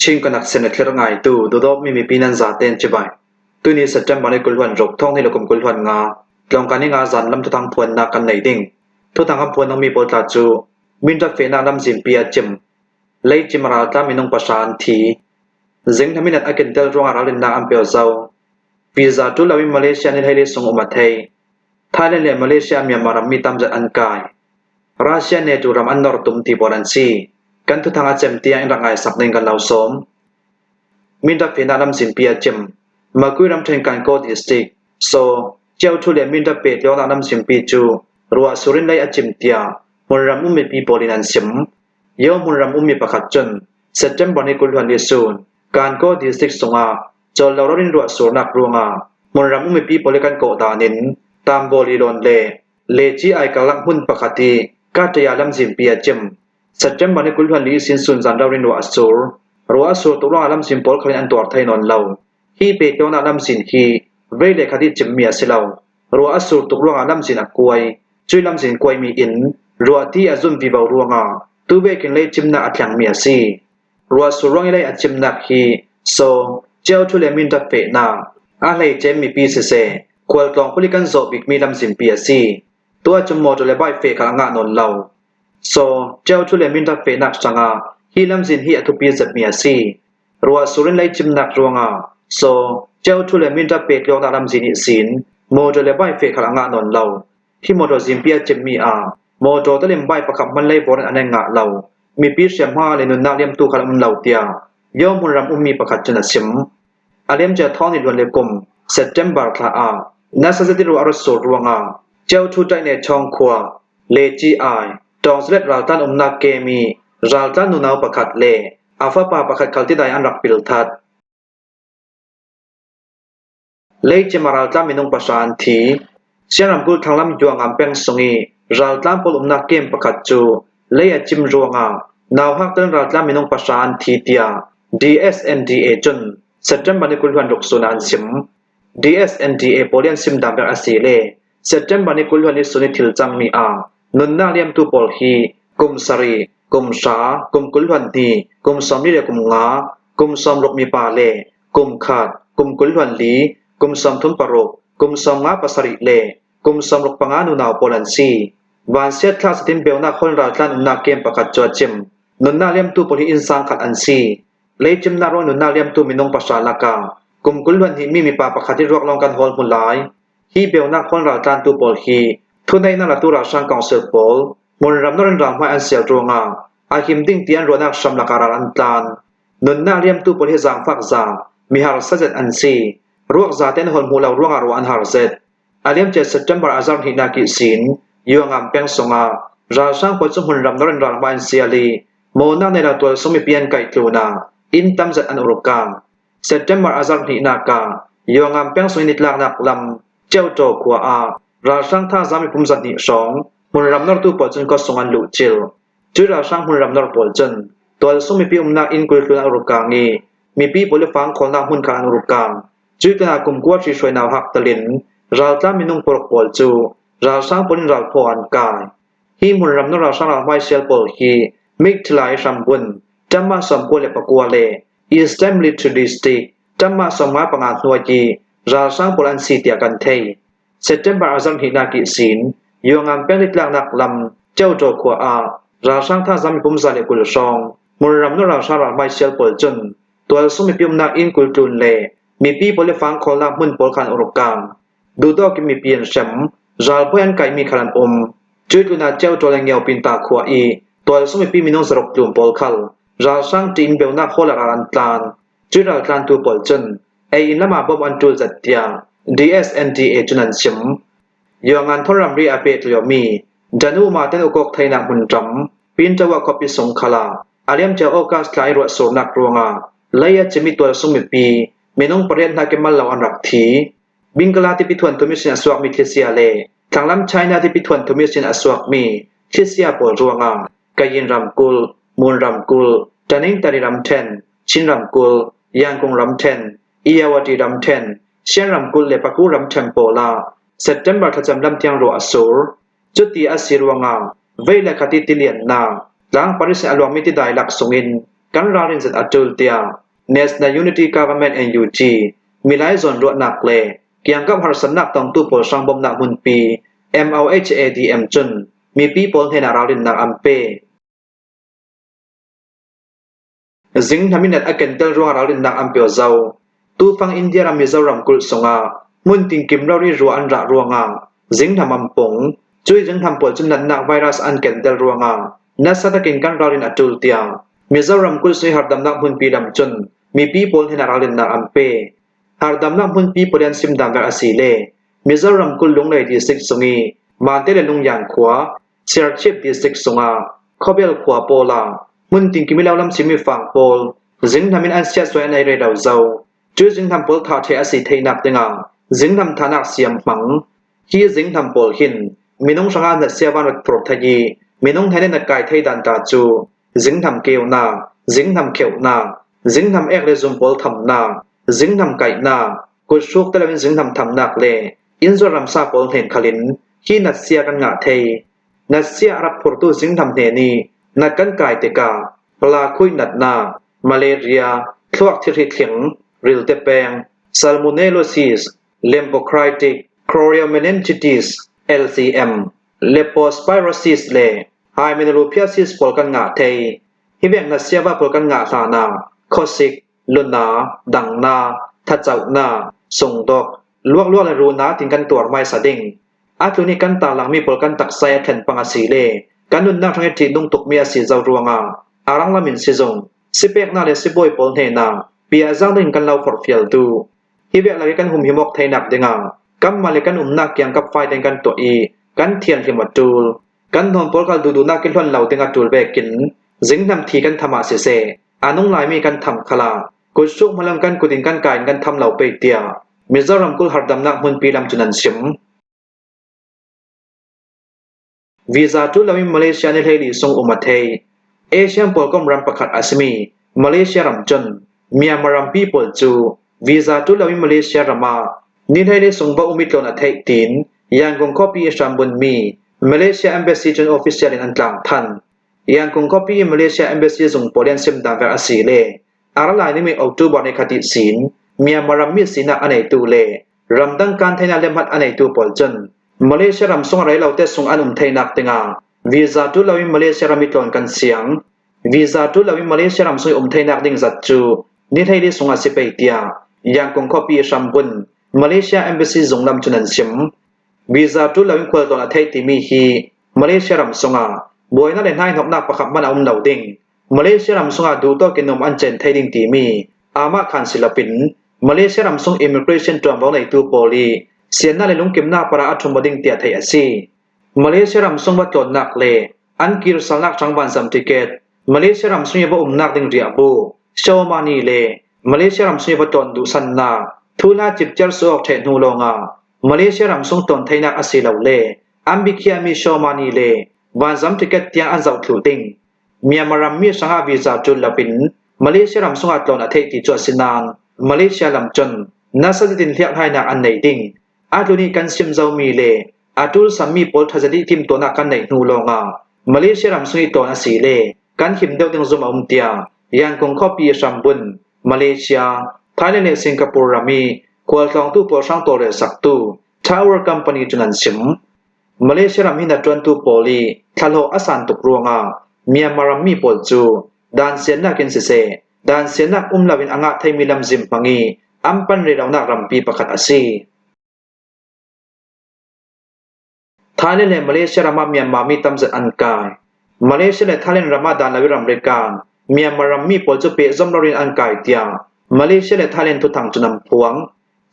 Chin kanak sen a thlir ngaitu dawdawmi mipi nan zaten cibai. Tuni September ni 26 thawng ni le kum 25 tlawngka ni nga zan lam thuthang phuannak kan nei ding. Thuthang kan phuan mi pawl tla cu Mindat fehnak lam zimpi a cim. Lei cim raltlam minung pahra an thi. Zing hnaminat a kentel ruangah ralrinnak an peo zau. Visa ṭul loin Malaysia ni hlei le sung um a thei. Thailand le Malaysia Myanmar rammi tamzat an kai. Russia NATO ram an nor tum ti pawl an si. Kan thuthang a cem tiang in rak ngaisak ding kan lo sawm. Mindat phen ah lamzinpi a cim. Makui ramṭhen Kankaw district, So, Ciauthu le Mindat petlawng ah lamzinpi cu ruah sur in lei a cim tiah hmunram um mipi pawl in an sim. Yo hmunram ummi pakhat cun September ni 20 ni sun Kankaw district sungah cawl lo ro in ruah surnak ruangah hmunram um mipi pawl i kan kawh dan in Tambawli lawn le Leci ai karlak hmun pakhat i Kataya lamzinpi a cim. September ni 22 sin sun zan ro in ruah a sur. Ruah a sur tuk ruangah lamzin pawl khal in an tuar thai nawn lo. Hi petlawnak lamzin hi vei le khat i cimmi a si lo. Ruah a sur tuk ruangah lamzin a kuai. Cui lamzin kuaimi in ruahti a zun vivo ruangah tuvekin lei cimnak a thlengmi a si. Ruah sur ruang i lei a cimnak hi so Ciauthu le Mindat fehnak a hleice mipi siseh khualtlawng palik kan zawh bikmi lamzinpi a si. Tuah cun motor le bike feh kha a ngah nawn lo. So Ciauthu le Mindat fehnak hrangah hi lamzin hi a thupi zetmi a si. Ruah sur in lei cimnak ruangah so Ciauthu le Mindat petlawknak lamzin nih sin motor le bike feh kha a ngah nawn lo. Hi motor zimpi a cimmi ah motor talim bike pakhat hmanh leivawr in an i ngah lo. Mipi hriamhma le nunnak liamtu kha an um lo tiah Yo hmunram ummi pakhat cun a chim. A liamcia thawng ni luan le kum September thla ah nasa zetin ruah a rat sur ruangah Ciauthu Ṭaihne Chawng khua Leci Ai Tawngsalet raltlan umnak kem i raltlan nunau pakhat le a fapa pakhat khal tidai an rak pil that. Leicim ah raltlan minung pahra an thi. Sian ramkulh thanglam Yuangam peng sung i raltlan pawl umnak camp pakhat cu lei a cim ruangah nauhak tel raltlan minung pahra an thi tiah DSNDA cun September ni 26 sun ah an chim. DSNDA pawl i an sim dan bik a si le September ni 20 ni sun i thil cangmi ah nunnak liamtu pawl hi kum sarih, kum hra, kum 22, kum 40 le kum nga, kum 60 mipa le kum khat, kum 24, kum 36, kum 57 le kum 65 nunau pawl an si. Vansiat thla satin beunak hol raltlan umnak camp pakhat cu a chim. Nunnak liamtu pawl hi innsang khat an si. Leicimnak ruang nunnak liamtu minung pahra lakah kum 22 mi mipa pakhat hi ruak lawng kan hawl hmu lai. Hi beunak hol raltlantu pawl hi thuneihnak latu ralhrang council pawl hmunram narin ralhmai an sial ruangah a him ding ti an ruahnak hram lakah ral an tlan. Nunnak liamtu pawl hi zaangfak za, miharsa zet an si. Ruak za te an hawl hmuh lo ruangah ruah an har zet. A liamcia September a zarh hnihnak i sin Yuangam peng sungah ralhrang pawl cu hmunram narin ralhmai an sial i mawnak nei lo tualsung mipi an kaih tlun ah inn tam zet an urukang. September a zarh hnihnak ah Yuangam peng sung i nitlaknak lam Ceuṭaw khua ah ralhrang thazaang mipum zahnih hrawng hmunram nortu pawl cun khuasung an luhcilh. Cu ralhrang hmunram nor pawl cun tualsung mipi umnak inn kultlun an urukang i mipi pawl i fang khawlnak hmun kha an urukang. Cu tikah kumkua hrihruai nauhak talin raltlam minung paruk pawl cu ralhrang pawl in ralphaw an kai. Hi hmunram na ralhrang ralhmaisial pawl hi Meiktila i hrambun Ṭamah 99 le Eastern Military District Ṭamah 55 hnuai i ralhrang pawl an si tiah kan theih. September a zarh hnihnak i sin Yuangam peng nitlaknak lam Ceuṭaw khua ah ralhrang thazaang mipum 120 hrawng hmunram na ralhrang ralhmaisial pawl cun tualsung mipi umnak inn kultlun le mipi pawl i fang khawlnak hmun pawl kha an urukang. Duhdawk in mipi an hrem, ralbawi an kaimi khal an um. Cuitlun ah Ceuṭaw le Ngiaupinta khua i tualsung mipi minung zaruk tlum pawl khal ralhrang ṭih in beunak hall ah ral an tlan. Cui raltlantu pawl cun ei inn lam ah bom an ṭul zat tiah DSNDA cun an chim. Yongan thon ramri a peh liomi Danuma ten ukok theinak hmunram Pintawa khuapi sung khal ah a liamcia August thla i ruahsurnak ruangah lei a cim i tualsung mipi minung pariat hna kemal lo an rak thi. Bingkala tipi thuanthumi sin a suakmi thlichia le Thanglam China tipi thuanthumi sin a suakmi thlichia pawl ruangah Kayin ramkulh, Mon ramkulh, Taningtari ramṭhen, Chin ramkulh, Yangon ramṭhen, Iyawati ramṭhen, Shan ramkulh le Paku ramṭhen pawl ah September thlacam lam tiang ruah a sur. Cuti a si ruangah vei le khat i tiliannak, tlang Paris in a luangmi tidai lak sungin kan ralrin zat a ṭul tiah National Unity Government NUG milai zawnruahnak le kiangkap harsatnak tongtu pawl hrang bawmhnak hmunpi MOHADM cun mipi pawl hnenah ralrinnak an pe. Zinghna minat a kentel ruangah ralrinnak an pio zau. Tufang India ram Mizoram kulh sungah hmun tinkim rori rua an rah ruangah zinghna an pung. Cui zinghna pawl cu natnak virus an kentel ruangah nasa takin kan ralrin a ṭul tiah Mizoram kulh sui hardamnak hmunpi lam cun mipi pawl hnenah ralrinnak an pe. Hardamnak hmunpi pawl an sim dan a si le Mizoram kulh Lunglei district sung i Mante le Lungyan khua Serchhip district sungah Khawbel khua pawl ah hmun tingkim i lo lam chimmi fang pawl zinghnam in an siatsuai an ei rei lo zo. Cu zinghnam pawl tha ṭhe a si theihnak dingah zinghnam thahnak siam hmang. Hi zinghnam pawl hin minung hrangah na sia van rat phur thei i minung he na kai thei dan ta cu zinghnam keunak, zinghnam kheuhnak, zinghnam ek le zum pawl thamnak, zinghnam kaihnak, kuthruk te loin zinghnam thamnak le innzuat ramsa pawl hnen khal in hi natsia kan ngah thei. Natsia a rak phurtu zinghnam hne nih nat kan kai tikah pala khuih natnak, malaria, thluak thihri thling, rilte peng, salmonellosis, lymphocytic choriomeningitis, LCM, leptospirosis le hymenolephiasis pawl kan ngah thei. Hi vek natsia va pawl kan ngah hlan ah khuasik, luna, dangnak, thachohnak, sungdok, luakluak le ruhnak tin kan tuar hmaisa ding. Atu nih kan tarlangmi pawl kan taksa i a thlen pang a si le kan nunnak hrang i ṭihnung tukmi a si zau ruangah a ranglam in sizung, sipeknak le sibawi pawl hnenah piahzang ding kan lo forhfial duh. Hi vek i kan humhim awk theinak dingah kanmah le kan umnak kiangkap fai tein kan tuah i kan thianhlim a ṭul. Kan hnawn pawl kal duhduhnak i hlonh lo ding a ṭul vekin zinghnam thi kan tham ah siseh, a nung laimi kan tham kha la kutsuk hmalam kan kut in kan ka in kan tham lo pei tiah Mizoram kulh hardamnak hmunpi lam cun an chim. Visa ṭul loin Malaysia ni 14 sung um a thei. Asian pawl kom ram pakhat a simi Malaysia ram cun Myanmar rampi pawl cu visa ṭul loin Malaysia ram ah ni 14 sung va um i tlawn a theih tiin Yangon khuapi i hrambunmi Malaysia Embassy cun official in an tlang than. Yangon khuapi i Malaysia Embassy zung pawl an sim dan a si le a ra lai nimi October ni khat sin Myanmar rammi sinak a neitu le ramdang kan theihnak le hmat a neitu pawl cun Malaysia ram sung rei lo te sung an um theinak dingah visa tu loin Malaysia ram i tlawn kan siang. Visa tu loin Malaysia ram sung i um theinak ding zat cu ni 14 sung a si pei tiah Yangon khuapi hrambun Malaysia Embassy zung lam cun an sim. Visa ṭul loin khualtlawn a theih timi hi Malaysia ram sungah buainak le hnaihnawknak pakhat hmanh a um lo ding. Malaysia ram sungah duhtawk in um an cen thei ding timi aamahkhan si loin Malaysia ram sung immigration ṭuanvo neitu pawl i siannak le lungkimnak para a ṭhumbo ding tiah theih a si. Malaysia ram sung va tlawnnak le an kirsalnak hrang vanzam ticket, Malaysia ram sung i va umnak ding riahbu, Shomani le Malaysia ram sung i va tlawn duhsannak thuhla cipcer suak ṭheh hnu lawngah Malaysia ram sung tawn theinak a si lo le an biakhiahmi Shomani le vanzam ticket tiang an zoh thlu ding. Myanmar rammi hrangah visa ṭul loin Malaysia ram sungah tlawn a theih ti cu a si nain Malaysia lam cun nasa zetin hliakhlainak an nei ding. Atu nih kan sim zomi le a ṭul sammi pawl ṭhazadih timhtuahnak kan neih hnu lawngah Malaysia ram sung i tlawn a si le kan him deuh ding zum a um tiah Yangon khuapi hrambun Malaysia, Thailand le Singapore ram i khualtlawngtu pawl hrang tawlrel saktu Tower Company cun an chim. Malaysia ram hi na ṭuantu pawl i thlahlawh a san tuk ruangah Myanmar rammi pawl cu dan siannak in siseh, dan siannak um loin a ngah theimi lamzim hmang i an pan relonak rampi pakhat a si. Thailand le Malaysia ram ah Myanmar mi tamzat an kai. Malaysia le Thailand ram ah dan lo i ramri kaan Myanmar rammi pawl cu pehzom loin an kai tiah Malaysia le Thailand thuthang cu an phuang.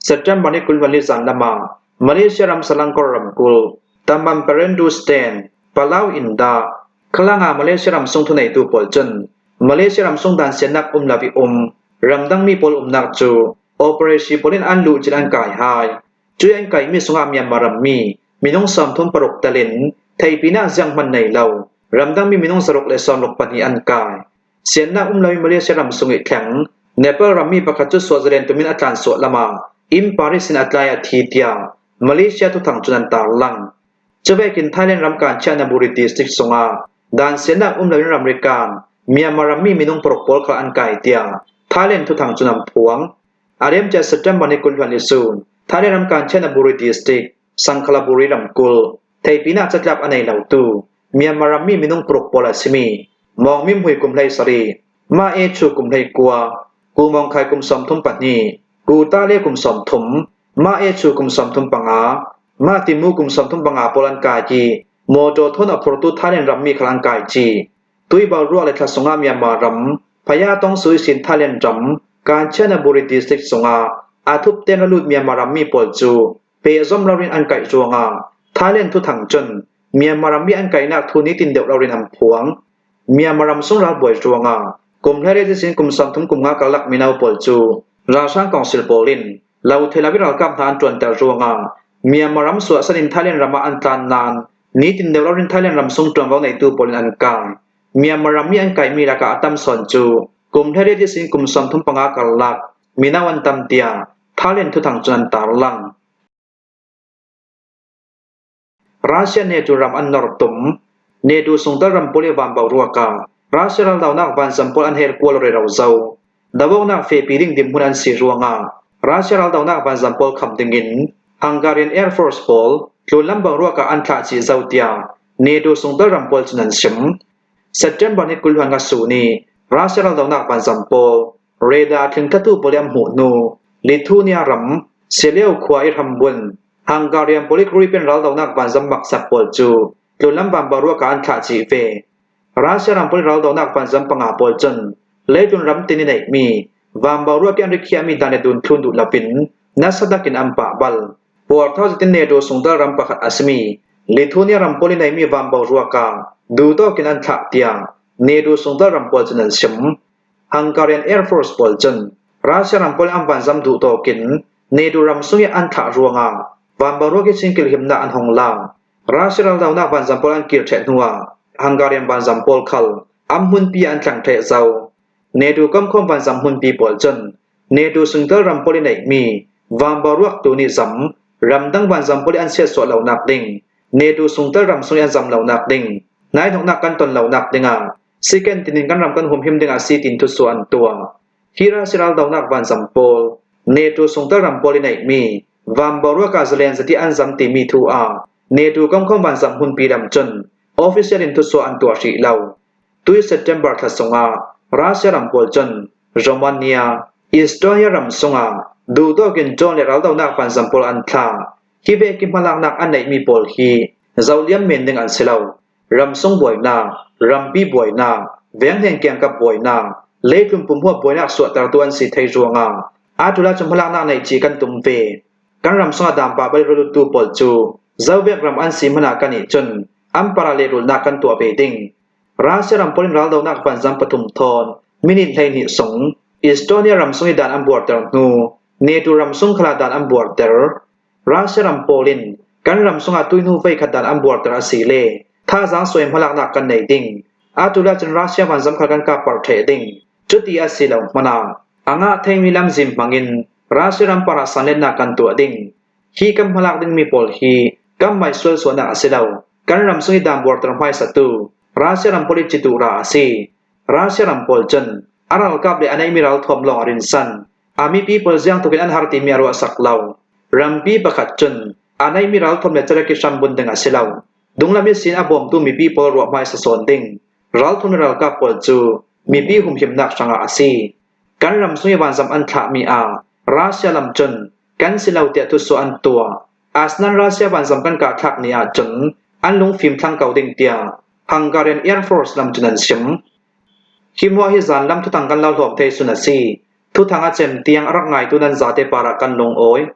September ni 24 zan lam ah Malaysia ram Selangor ramkulh Taman Perendu Stand, Palau Indah, Klang ah Malaysia ram sung thuneitu pawl cun Malaysia ram sung dan siannak um lo i um ramdang mi pawl umnak cu operation pawl in an luh cin an kai hai. Cui an kaimi sungah Myanmar rammi minung 36 tel in theipinak zianghmanh nei lo ramdangmi minung 164 an kai. Siannak um loin Malaysia ram sung i thleng Nepal rammi pakhat cu Swaziland tumin a tlan suah lam ah inn Paris in a tlai a thi tiah Malaysia thuthang cun an tarlang. Cuvekin Thailand ram kan Chianaburi district sungah dan siannak um loin ramri kan. Myanmar rammi minung paruk pawl kha an kai tiah Thailand thuthang cun an phuang. A liamcia September ni 20 ni sun Thailand ram Kanchanaburi district, Sangkhlaburi ramkulh, theipin ah catlap a nei lotu Myanmar rammi minung paruk pawl a simi Mawng Mim Hui kum 17, Ma E Chu kum 19, Ku Mawng Khai kum 32, Ku Ta Le kum 30, Ma E Chu kum 35, Ma Ti Mu kum 35 pawl an kai i mawṭaw thawn a phortu Thailand rammi khal an kai chih. Tuibal ruah le thla sungah Myanmar ram, Phaya Tong Sui sin Thailand ram, Kanchanaburi district sungah aa thup tein a lut Myanmar rammi pawl cu pehzom loin an kaih ruangah Thailand thuthang cun Myanmar rammi an kaihnak thu nitin deuh loin an phuang. Myanmar ram sung ralbawi ruangah kum hleiriat in kum 30 kum nga karlak mino pawl cu ralhrang kongsil pawl in lothei lo in ralkap hna an ṭuanter ruangah Myanmar ram suahsan in Thailand ram ah an tlan nain nitin deuh loin Thailand ram sung ṭuanvo neitu pawl in an kai. Myanmar rammi an kaimi lakah a tam sawn cu kum hleiriat in kum 35 karlak mino an tam tiah Thailand thuthang cun an tarlang. Russia NATO ram an nor tum. NATO sungtal ram pawl i van boruak ah Russia raldohnak vanzam pawl an her kual rero zo. Dohnak fepi ding dirhmun an si ruangah Russia raldohnak vanzam pawl kham dingin Hungarian Air Force pawl tlunlam boruak ah an thlah chih zau tiah NATO sungtal ram pawl cun an chim. September ni 20 nga su nih Russia raldohnak vanzam pawl radar thlingtlatu pawl i an hmuh hnu Lithuania ram Seleo khua i hrambun Hungarian Polychronic raldohnak vanzam maksak pawl cu tlunlam vanboruak ah an thlah chih ve. Russia ram pawl raldohnak vanzam panga pawl cun leitlun ram tin i neihmi vanboruak i an rikhiahmi hna le dun thlun duh loin nasa takin an pah bal. Puarthau zetin NATO sungdal ram pakhat a simi Lithuania ram pawl i neihmi vanboruak ah duhtawk in an thlah tiah NATO sungdal ram pawl cun an chim. Hungarian Air Force pawl cun Russia ram pawl an vanzam duhtawk in NATO ram sung i an thlah ruangah vanboruak i singkil himnak an hong la. Russia raldohnak vanzam pawl an kir ṭheh hnuah Hungarian vanzam pawl khal an hmunpi ah an tlang ṭheh zau. NATO kamkhawm vanzam hmunpi pawl cun NATO sungtel ram pawl i neihmi vanboruak tu nih zam ramdang vanzam pawl i an siatsuah lonak ding NATO sungtel ram sung i an zam lonak ding hnainoknak kan ton lonak dingah siken tinin kan ram kan humhim dingah si tin thusuah an tuah. Hi Russia raldohnak vanzam pawl NATO sungtel ram pawl i neihmi vanboruak ah zalen zati an zam timi thu ah NATO kamkhom vanzam hmunpi lam cun official in thusuah an tuah hrih lo. Tui September thla sungah Russia ram pawl cun Romania, Estonia ram sungah duhtawk in drone le raldohnak vanzam pawl an thlah. Hi ve ki hmalaknak an neihmi pawl hi zohliam men ding an si lo. Ramsung buainak, rampi buainak, venghleng kiangkap buainak, leitlung pumhuap buainak suahtertu an si thei ruangah atu la cu hmalaknak neih ci kan tum ve. Kan ram sungah dampa bal raluttu pawl cu zovek ram an si hmanh ah kan ih cun an para lehrulnak kan tuah ve ding. Russia ram pawl in raldohnak vanzam pathum thawn minute 12 sung Estonia ram sung i dan an buarter hnu NATO ram sung khala dan an buarter. Russia ram pawl in kan ram sungah tuihnu voikhat dan an buarter a si le thazaang suai hmalaknak kan nei ding. Atu le cun Russia vanzam kha kan kap par ṭheh ding. Cuti a si lo hmanh ah a ngah theimi lamzim hmangin Russia ram par ah sanletnak kan tuah ding. Hi kan hmalak dingmi pawl hi kan mai sualsuahnak a si lo. Kan ram sung i dan buarter hmaisatu Russia ram pawl i citu ra a si. Russia ram pawl cun a ralkap le a neihmi ralthuam lawng a rinsan. A mipi pawl ziang tuk in an har timi a ruahsak lo. Rampi pakhat cun aa neihmi ralthuam le carek i hram bunh ding a si lo. Dunglam i sin a bawmtu mipi pawl ruah hmaisa sawn ding. Ralthuam le ralkap pawl cu mipi humhimnak hrangah a si. Kan ram sung i vanzam an thlahmi ah Russia lam cun kan si lo tiah thusuah an tuah. Asnain Russia vanzam kan kah thlak ni ahcun an lungfim thlang ko ding tiah Hungarian Air Force lam cun an chim. Hi hmuah hi zanlam thuthang kan lo hlawm thei sun a si. Thuthang a cem tiang a rak ngaitu nan zate par ah kan lungawi.